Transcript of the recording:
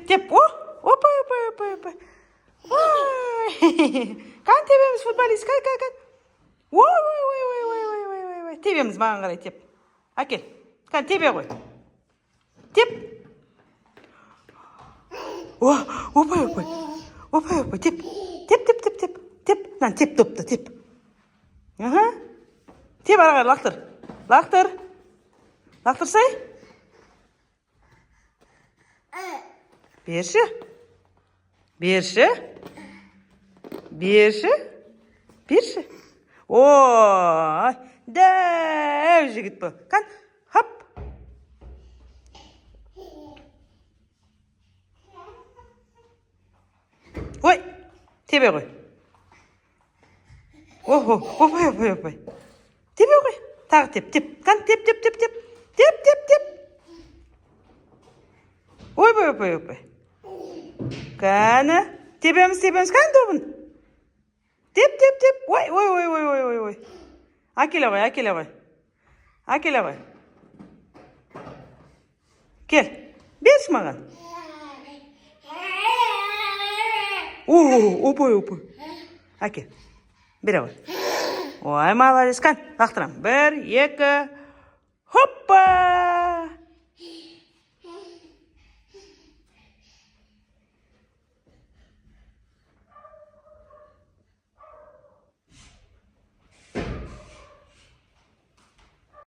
Теп. О, опай, опай, опай, опай. Ой. Кән, тебеміз, футболист. Кән, кән, кән. Ой, ой, ой, ой, ой, ой, ой, ой, ой. Тебеміз, маған қарай теп. Әкел. Кән, тебе ғой. Теп. О, опай, опай. Опай, опай, теп. Теп, теп, теп, теп. Теп. Мынаны теп, допты, теп. Аха. Теп, ары қарай лақтыр. Лақтыр. Лақтырсай. Берші. Берші. Берші. Берші. Ой, дәу жігіт бұл. Кән, хоп. Ой, тебе ғой. Охо, опай, опай, опай. Тебе ғой. Тағы теп, теп. Кән, теп, теп, теп, теп. Теп, теп, теп. Ойбай, ойбай, ойбай. Кәні, тебеміз, тебеміз, кәні добын. Теп, теп, теп. Ой, ой, ой, ой, ой, ой, ой. Әкеле ғой, әкеле ғой. Әкеле ғой. Кел, берші маған. О, опай, опай. Әкел, бере ғой. Ой, молодец, кән, лақтырам. Бір, екі, хоппа!